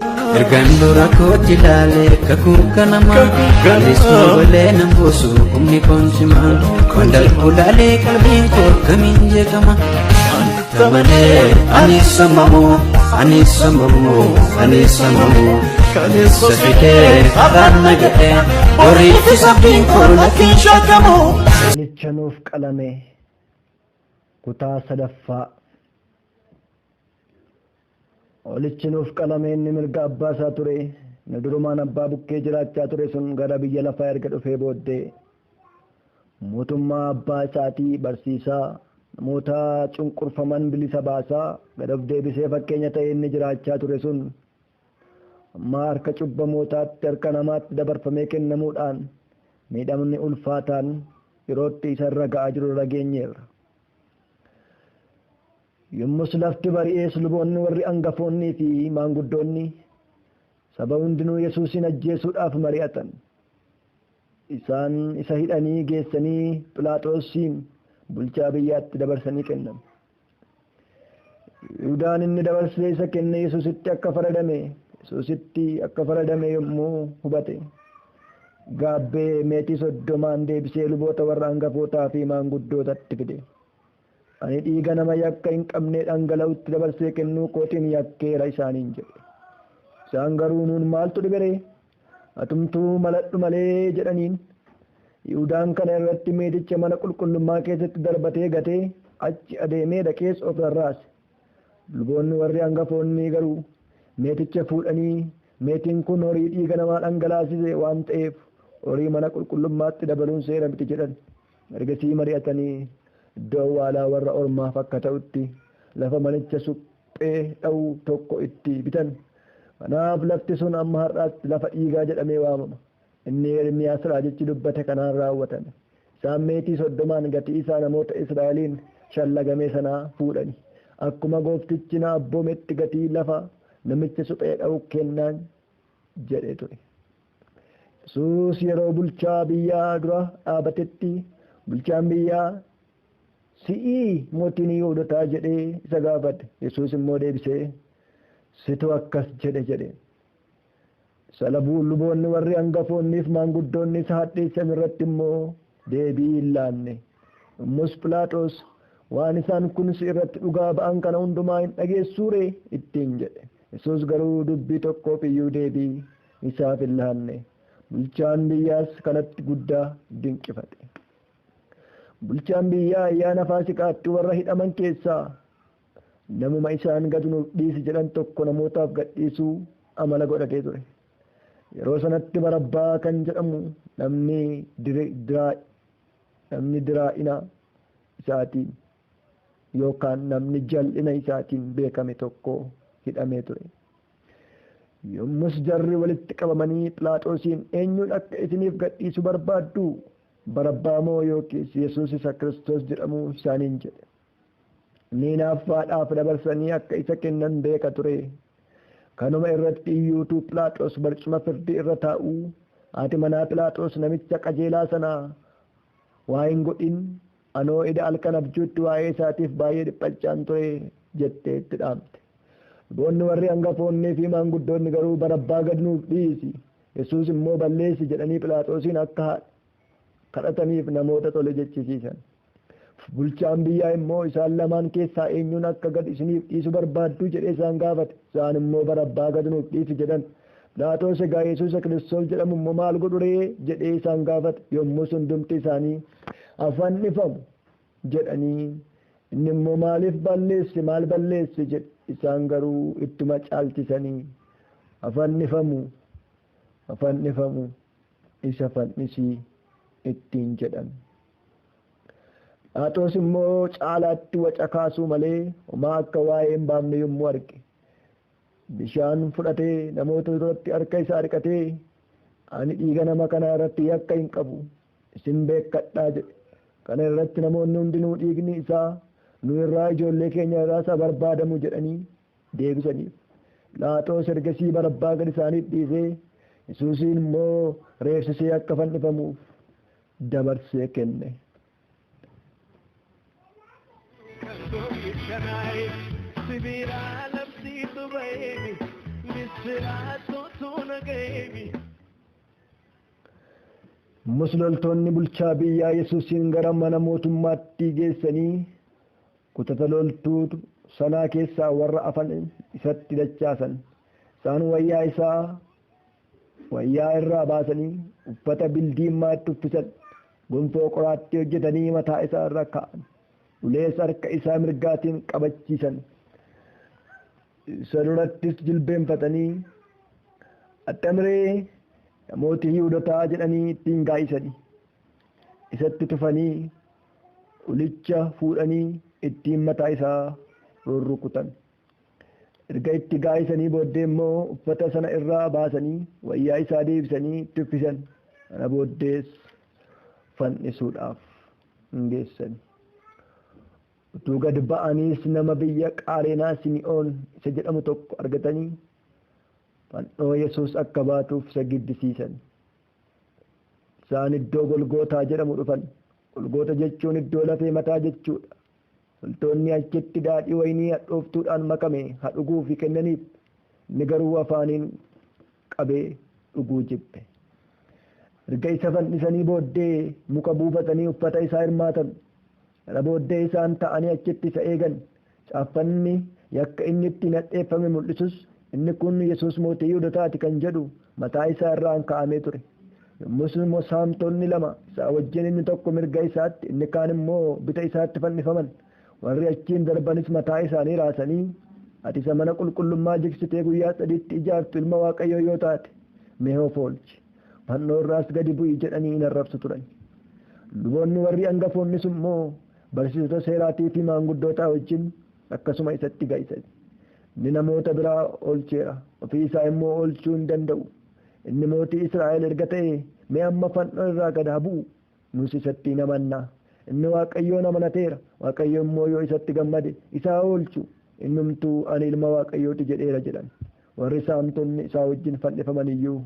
Ergaan dura kootti ilaalee kakuu kanama. Anis mogolee nan buusu humni koonsimaa. Waan darbu laalee qalbiin koo akkamiin jeeqama. Tamalee anis samamu, anis samamu, anis samamu. Isa fidee har'aan na ga'e, boriifi sabdiin koo lakkiin shakkamu. Hoolicha nuuf qalame kutaa sadaffaa. Hoolichi nuuf qalame inni mirga abbaa isaa ture, inni durumaan abbaa bukkee jiraachaa ture sun gara biyya lafaa erga dhufee booddee mootummaa abbaa isaatii barsiisaa, namoota cunqurfaman bilisa baasaa, gad of deebisee fakkeenya ta'e inni jiraachaa ture sun amma harka cubbamootaatti, harka namaatti dabarfamee kennamuudhaan miidhamni ulfaataan yerootti isa irra ga'aa jiru irra geenyeerra. Yommus lafti bari'ees luboonni warri angafoonnii fi maanguddoonni saba hundinuu Yesuusin ajjeesuudhaaf mari'atan. Isaan isa hidhanii geessanii Philaaxoosiin bulchaa biyyaatti dabarsanii kennan. Yihudaan inni dabarsee isa kenne Yesuusitti akka faradame yommuu hubate, gaabbee meetii 30n deebisee luboota warra angafootaa fi maanguddootatti fide. Ani dhiiga nama yakka hin qabne dhangala'utti dabarsee kennuu kootiin yakkeera isaaniin jedhe. Isaan garuu, nuun maaltu dhibere? Atumtuu maladhu malee jedhaniin. Yihudaan kana irratti meeticha mana qulqullummaa keessatti darbatee gatee achi adeemee dhaqees of rarraase. Luboonni warri hangafoonni garuu meeticha fuudhanii, meetiin kun horii dhiiga namaa dhangalaasise waan ta'eef horii mana qulqullummaatti dabaluun seera miti jedhan. Ergasii mari'atanii iddoo awwaalaa warra ormaaf akka ta'utti lafa manicha suphee dha'u tokko itti bitan. Kanaaf lafti sun amma har'aatti lafa dhiigaa jedhamee waamama. Inni Ermiyaas raajichi dubbate kanaan raawwatame. Isaan meetii 30n gatii isaa namoota Israa'eliin shallagamee sanaa fuudhani. Akkuma gooftichi na abboometti gatii lafa namicha suphee dha'u kennaan jedhee ture. Yesuus yeroo bulchaa biyyaa dura dhaabatetti bulchaan biyyaa, si'ii mootiin Yihuudotaa jedhee isa gaafate. Yesuus immoo deebisee, situ akkas jedhe jedhe. Luboonni warri hangafoonniif maanguddoonni isa hadheessan irratti immoo deebii hin laanne. Yommus Philaaxoos, waan isaan kun si irratti dhugaa ba'an kana hundumaa hin dhageessuure ittiin jedhe. Yesuus garuu dubbii tokkoof iyyuu deebii isaaf hin laanne. Bulchaan biyyaas kanatti guddaa dinqifate. Bulchaan biyyaa ayyaana Faasikaatti warra hidhaman keessaa namuma isaan gad nuuf dhiisi jedhan tokko namootaaf gadhiisuu amala godhatee ture. Yeroo sanatti Barabbaa kan jedhamu namni diraa'ina isaatiin yookaan namni jal'ina isaatiin beekame tokko hidhamee ture. Yommus jarri walitti qabamanii Philaaxoosiin, eenyuun akka isiniif gadhiisu barbaaddu? Barabbaa moo yookiis Yesuus isa Kiristoos jedhamu isaaniin jedhe. Inni hinaaffaadhaaf dabarsanii akka isa kennan beeka ture. Kanuma irratti iyyuutuu Philaaxoos barcuma firdii irra taa'uu, haati manaa Philaaxoos namicha qajeelaa sana waa hin godhin, anoo eda halkan abjuutti waa'ee isaatiif baay'ee dhiphachaan ture jettee itti dhaamte. Luboonni warri hangafoonnii fi maanguddoonni garuu Barabbaa gad nuuf dhiisi, Yesuus immoo balleessi jedhanii Philaaxoosiin akka kadhataniif namoota tole jechisiisan. Bulchaan biyyaa immoo, isaan lamaan keessaa eenyuun akka gad isiniif dhiisu barbaaddu jedhee isaan gaafate. Isaan immoo Barabbaa gad nuuf dhiisi jedhan. Philaaxoos egaa Yesuus Kiristoos jedhamu immoo maal godhu ree jedhee isaan gaafate. Yommuu hundumti isaanii afannifamu jedhanii, inni immoo maaliif balleesse, maal balleesse jedhe. Isaan garuu ittuma caalchisanii afannifamu, afannifamu, isa fannisii ittiin jedhan. Philaaxoos immoo caalaatti waca kaasuu malee homaa akka waa'ee hin baafne yommuu arge, bishaan fudhatee namoota duratti harka isaa dhiqatee, ani dhiiga nama kanaa irratti yakka hin qabu, isin beekkadhaa jedhe. Kana irratti namoonni hundinuu dhiigni isaa nu irraa, ijoollee keenya irraas haa barbaadamu jedhanii deebisaniif. Philaaxoos ergasii Barabbaa gad isaaniif dhiisee Yesuusiin immoo reebsisee akka fannifamuuf dabarsee kenne. Loltoonni bulchaa biyyaa Yesuusin gara mana mootummaatti geessanii kutata loltuu sanaa keessaa warra afan isatti dachaasan. Isaan wayyaa isaa wayyaa irraa baasanii uffata bildiimaa itti uffisan. Gonfoo qoraattii hojjetanii mataa isaa irra kaa'an. Ulees harka isaa mirgaatiin qabachiisan. Isa durattis jilbeenfatanii "Attam ree mootii Yihuudootaa" jedhanii ittiin gaa'isanii. Isatti tufanii ulicha fuudhanii ittiin mataa isaa rurrukutan. Erga itti gaa'isanii booddee immoo uffata sana irraa baasanii wayyaa isaa deebisanii itti uffisan. Kana booddees fannisuudhaaf hin geessan. Utuu gad ba'aniis nama biyya Qaareenaa Simi'oon isa jedhamu tokko argatanii fannoo Yesuus akka baatuuf isa giddisiisan. Isaan iddoo Golgootaa jedhamu dhufan. Golgoota jechuun iddoo lafee mataa jechuudha. Loltoonni achitti daadhii waynii hadhooftuudhaan makame haa dhuguuf kennaniif. Inni garuu afaaniin qabee dhuguu jibbe. Erga isa fannisanii booddee muka buufatanii uffata isaa hirmaatan. Kana booddee isaan ta'anii achitti isa eegan. Caaffanni yakka inni ittiin hadheeffame mul'isus inni kun Yesuus mootii Yihuudootaati kan jedhu mataa isaa irraan kaa'amee ture. Yommus immoo saamtonni lama isaa wajjin, inni tokko mirga isaatti, inni kaan immoo bita isaatti fannifaman. Warri achiin darbanis mataa isaanii raasanii, "Ati isa mana qulqullummaa jigsitee guyyaa sadiitti ijaartu ilma Waaqayyoo yoo taate mee of oolchi, fannoo irraas gadi bu'i" jedhanii in arrabsu turan. Luboonni warri hangafoonnis immoo barsiisota seeraatii fi maanguddootaa wajjin akkasuma isatti ga'isan. "Inni namoota biraa oolcheera, ofii isaa immoo oolchuu hin danda'u. Inni mootii Israa'el erga ta'e mee amma fannoo irraa gad haa bu'u, nus isatti hin amannaa. Inni Waaqayyoon amanateera, Waaqayyo immoo yoo isatti gammade isaa oolchu. Innumtuu 'Ani ilma Waaqayyooti' jedheera" jedhan. Warri saamtonni isaa wajjin fannifaman iyyuu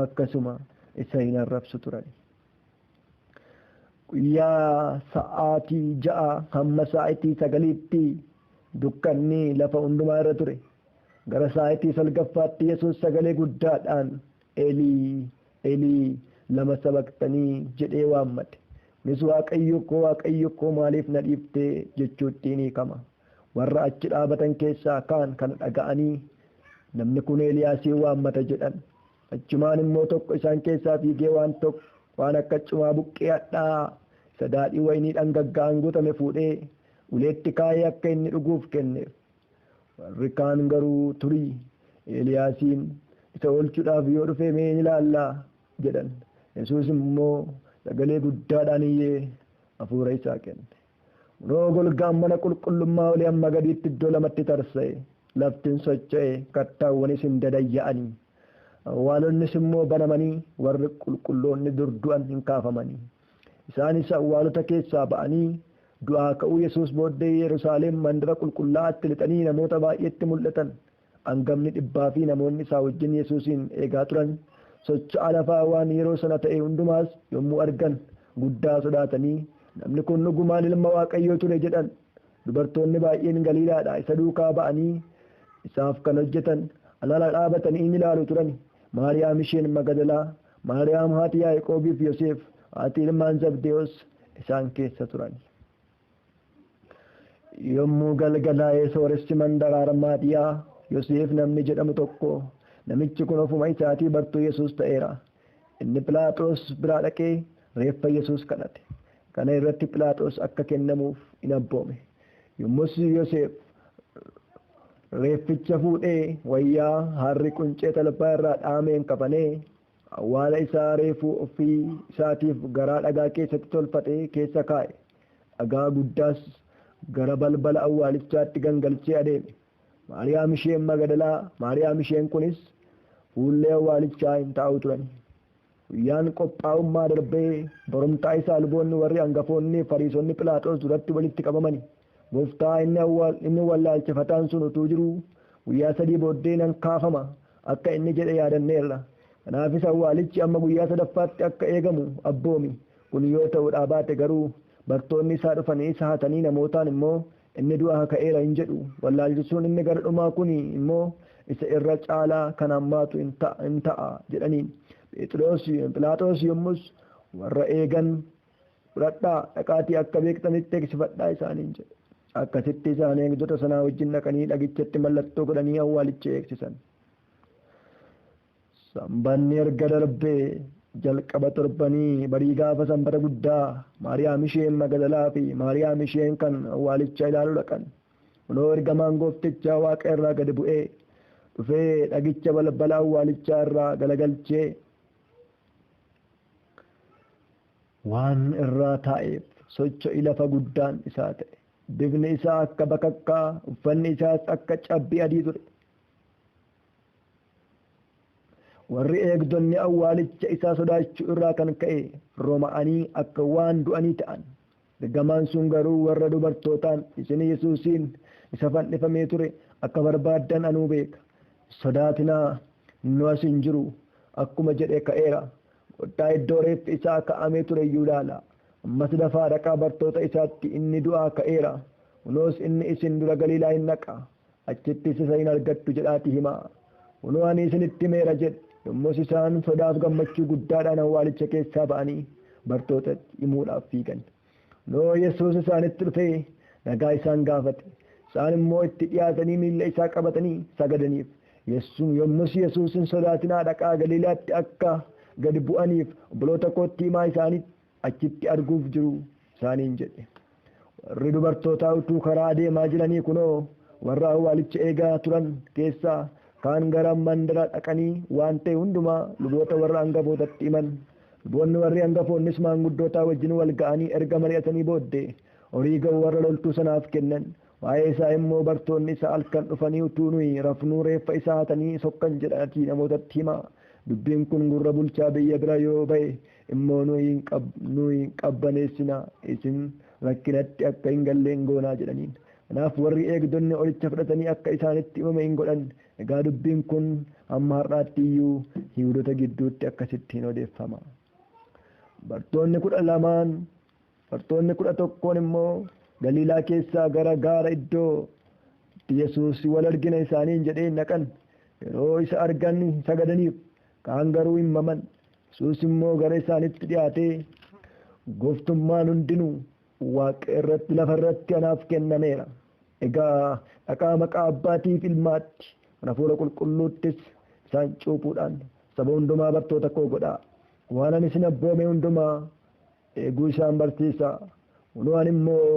akkasuma isa hin arrabsu turan. Guyyaa sa'aatii 6 hamma sa'aatii 9tti dukkanni lafa hundumaa irra ture. Gara sa'aatii 9ffaatti Yesuus sagalee guddaadhaan, "Elii, Elii, lama sabaqtanii?" jedhee waammate. Kunis "Waaqayyo koo, Waaqayyo koo, maaliif na dhiiftee?" jechuutti ni hiikama. Warra achi dhaabatan keessaa kaan kana dhaga'anii, "Namni kun Eeliyaasiin waammata" jedhan. Achumaan immoo tokko isaan keessaa fiigee waan tokko waan akka cumaa buqqee hadhaa isa daadhii waynii dhangaggaa'aan guutame fuudhee uleetti kaa'ee akka inni dhuguuf kenneef. Warri kaan garuu, "Turii, Eeliyaasiin isa oolchuudhaaf yoo dhufe mee ni ilaallaa" jedhan. Yesuus immoo sagalee guddaadhaan iyyee hafuura isaa kenne. Kunoo golgaan mana qulqullummaa olii hamma gadiitti iddoo lamatti tarsa'e. Laftiin socho'e, kattaawwanis hin dadayya'anii. Awwaalonnis immoo banamanii warri qulqulloonni dur du'an hin kaafamanii. Isaanis awwaalota keessaa ba'anii du'aa ka'uu Yesuus booddee Yerusaalem mandara qulqullaa'aatti lixanii namoota baay'eetti mul'atan. Hangafni dhibbaa fi namoonni isaa wajjin Yesuusin eegaa turan socho'a lafaa waan yeroo sana ta'e hundumaas yommuu argan guddaa sodaatanii, "Namni kun dhugumaan ilma Waaqayyoo ture" jedhan. Dubartoonni baay'een Galiilaadhaa isa duukaa ba'anii isaaf kan hojjetan alala dhaabatanii in ilaalu turan. Maariyaam isheen Magadalaa, Maariyaam haati Yaaqoobiif Yoseef, haati ilmaan Zabdewoos isaan keessa turan. Yommuu galgalaa'ee sooressi mandara Armaatiyaa Yoseef namni jedhamu tokko, namichi kun ofuma isaatii bartuu Yesuus ta'eera. Inni Phiilaaxoos biraa dhaqee reeffa Yesuus kadhate. Kana irratti Phiilaaxoos akka kennamuuf in abboome. Yommus Yoseef reefficha fuudhee wayyaa harri quncee talbaa irraa dhahameen kafanee awwaala isaa reefuu ofii isaatiif garaa dhagaa keessatti tolfatee keessa kaa'e. Dhagaa guddaas gara balbala awwaalichaatti gangalchee adeeme. Maariyaam isheen Magadalaa, Maariyaam isheen kunis fuullee awwaalichaa hin taa'u turan. Guyyaan qophaa'ummaa darbee borumtaa isaa luboonni warri hangafoonni Fariisonni Phiilaaxoos duratti walitti qabamani. "Gooftaa, inni wallaalchifataan sun utuu jiruu 'Guyyaa 3 booddee nan kaafama' akka inni jedhe yaadanneerra. Kanaafis awwaalichi amma guyyaa sadaffaatti akka eegamu abboomi. Kun yoo ta'uudhaa baate garuu bartoonni isaa dhufanii isa hatanii namootaan immoo 'Inni du'aa ka'eera' hin jedhu. Wallaalchisuun inni gara dhumaa kun immoo Isa irra caalaa kan hammaatu hin ta'a jedhaniin. Philaaxoos yommus warra eegan fudhadhaa dhaqaatii akka beektanitti eegsifadhaa isaaniin jedhe. Akkasitti isaan eegdota sanaa wajjin dhaqanii dhagichatti mallattoo godhanii awwaalicha eegsisan. Sanbanni erga darbee jalqaba torbanii barii gaafa sanbata guddaa Maariyaam isheen Magdalaa fi Maariyaam isheen kan awwaalicha ilaaluu dhaqan. Kunoo ergamaan gooftichaa waaqa irraa gadi bu'ee dhufee dhagicha balbala awwaalichaa irraa galagalchee waan irraa taa'eef socho'i lafa guddaan isaa ta'e. Bifni isaa akka bakakkaa, uffanni isaas akka cabbii adii ture. Warri eegdonni awwaalicha isaa sodaachuu irraa kan ka'e roma'anii akka waan du'anii ta'an. Ergamaan sun garuu warra dubartootaan isin Yesuusiin isa fannifamee ture akka barbaaddan anuu beeka. Sodaatinaa, nu as hin jiru akkuma jedhe ka'eera. Kottaa iddoo reeffi isaa kaa'amee ture iyyuu ilaala. Ammas dafaa dhaqaa bartoota isaatti inni du'aa ka'eera. Kunoos inni isin dura Galiilaa hin dhaqa. Achittis isa hin argattu jedhaatii himaa. Kunoo ani isinitti himeera jedhe. Yommus isaan sodaaf gammachuu guddaadhaan awwaalicha keessaa ba'anii bartootatti himuudhaaf fiigan. Kunoo Yesuus isaanitti dhufee nagaa isaan gaafate. Isaan immoo itti dhiyaatanii miilla isaa qabatanii sagadaniif. Yommus Yesuus hin sodaatinaa dhaqaa Galiilaatti akka gadi bu'aniif obboloota kootti himaa isaanitti achitti arguuf jiru isaaniin jedhe. Warri dubartootaa utuu karaa adeemaa jiranii kunoo warra awwaalicha eegaa turan keessaa kaan gara mandara dhaqanii waan ta'e hundumaa luboota warra hangafootatti himan. Luboonni warri hangafoonnis maanguddootaa wajjin wal ga'anii erga mari'atanii booddee horii ga'u warra loltuu sanaaf kennan. Waa'ee isaa immoo bartoonni isaa halkan dhufanii utuu nuyi rafnuu reeffa isaa hatanii sokkan jedhaatii namootatti himaa. Dubbiin kun gurra bulchaa biyya bira yoo ba'e immoo nuyi qabbaneessina isin rakkinatti akka hin galle hin goonaa jedhaniin. Kanaaf warri eegdonni horicha fudhatanii akka isaanitti himame hin godhan. Egaa dubbiin kun hamma har'aatti iyyuu Yihudoota gidduutti akkasitti hin odeeffama. Bartoonni 12 bartoonni 11 immoo Galiilaa keessaa gara gaara iddoo Yesuus wal argina isaaniin jedhee naqan. Yeroo isa argan sagadaniif kaan garuu hin maman. Yesuus immoo gara isaanitti dhiyaatee gooftummaan hundinuu waaqa irratti lafa irratti anaaf kennameera. Egaa dhaqaa maqaa abbaatiif ilmaatti kan hafuura qulqulluuttis isaan cuuphuudhaan saba hundumaa bartoota koo godhaa. Waan ani isin abboome hundumaa eeguu isaan barsiisaa. Kunoo ani immoo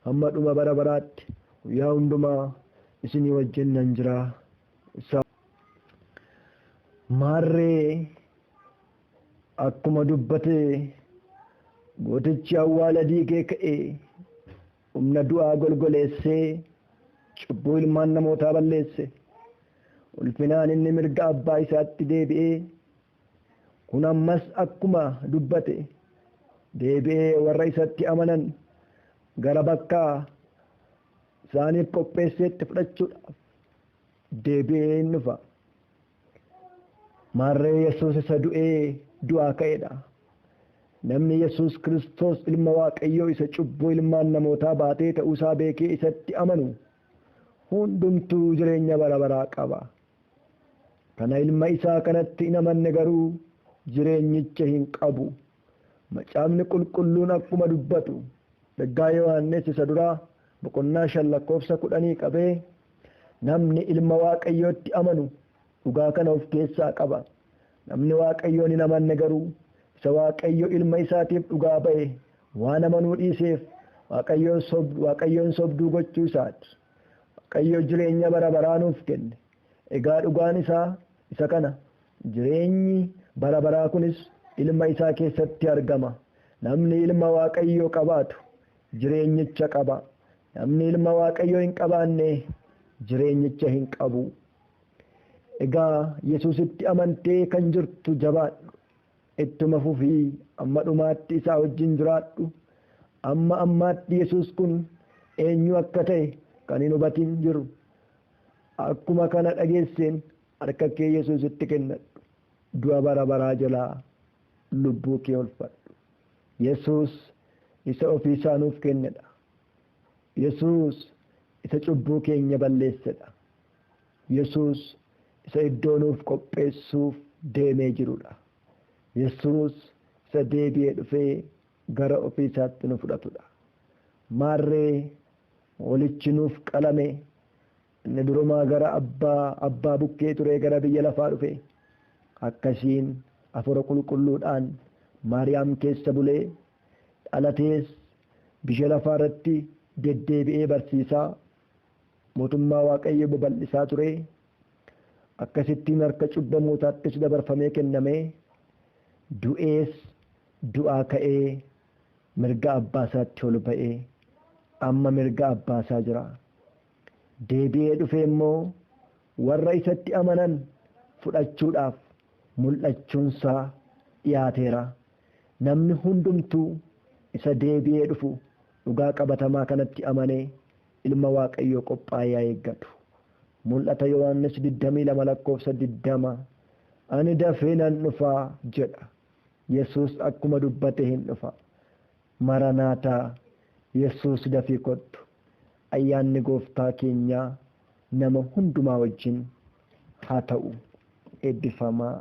hamma dhuma bara baraatti guyyaa hundumaa isinii wajjin nan jira. Maarree akkuma dubbate gootichi awwaala diigee ka'e humna du'aa golgoleessee cubbuu ilmaan namootaa balleesse. Ulfinaan inni mirga abbaa isaatti deebi'ee kun ammas akkuma dubbate deebi'ee warra isatti amanan gara bakka isaaniif qopheesseetti fudhachuudhaaf deebi'ee hin dhufa. Maarree Yesuus isa du'ee du'aa ka'edha. Namni Yesuus Kiristoos ilma Waaqayyoo isa cubbuu ilmaan namootaa baatee ta'uusaa beekee isatti amanu hundumtuu jireenya bara baraa qaba. Kana ilma isaa kanatti hin amanne garuu jireenyicha hin qabu. Macaafni qulqulluun akkuma dubbatu Ergaa Yohaannis isa duraa boqonnaa 5 lakkoofsa 10 qabee namni ilma Waaqayyootti amanu dhugaa kana of keessaa qaba. Namni Waaqayyoon hin amanne garuu isa Waaqayyo ilma isaatiif dhugaa ba'e waan amanuu dhiiseef Waaqayyoon sobduu gochuu isaati. Waaqayyo jireenya bara baraa nuuf kenne. Egaa dhugaan isaa isa kana. Jireenyi bara baraa kunis ilma isaa keessatti argama. Namni ilma Waaqayyoo qabaatu jireenyicha qaba. Namni ilma Waaqayyoo hin qabaanne jireenyicha hin qabu. Egaa Yesuusitti amantee kan jirtu jabaadhu. Ittuma fufii amma dhumaatti isaa wajjin jiraadhu. Amma ammaatti Yesuus kun eenyu akka ta'e kan hin hubatin jiru. Akkuma kana dhageesseen harka kee Yesuusitti kennadhu. Du'a bara baraa jalaa lubbuu kee oolfadhu. Yesuus isa ofii isaa nuuf kennedha. Yesuus isa cubbuu keenya balleessedha. Yesuus isa iddoo nuuf qopheessuuf deemee jirudha. Yesuus isa deebi'ee dhufee gara ofii isaatti nu fudhatudha. Maarree hoolichi nuuf qalame, inni durumaa gara abbaa bukkee turee gara biyya lafaa dhufe, akkasiin Hafuura Qulqulluudhaan Maariyaam keessa bulee dhalatees biyya lafaa irratti deddeebi'ee barsiisaa mootummaa Waaqayyoo babal'isaa ture. Akkasittiin harka cubbamootaattis dabarfamee kennamee du'ees du'aa ka'ee mirga abbaa isaatti ol ba'ee amma mirga abbaa isaa jira. Deebi'ee dhufee immoo warra isatti amanan fudhachuudhaaf mul'achuunsaa dhiyaateera. Namni hundumtuu isa deebi'ee dhufu dhugaa qabatamaa kanatti amanee ilma Waaqayyoo qophaa'ee haa eeggatu. Mul'ata Yohaannis 22 lakkoofsa 20 ani dafee nan dhufaa jedha. Yesuus akkuma dubbate hin dhufa. Maranaataa, Yesuus dafii kottu. Ayyaanni gooftaa keenyaa nama hundumaa wajjin haa ta'u. Eebbifamaa.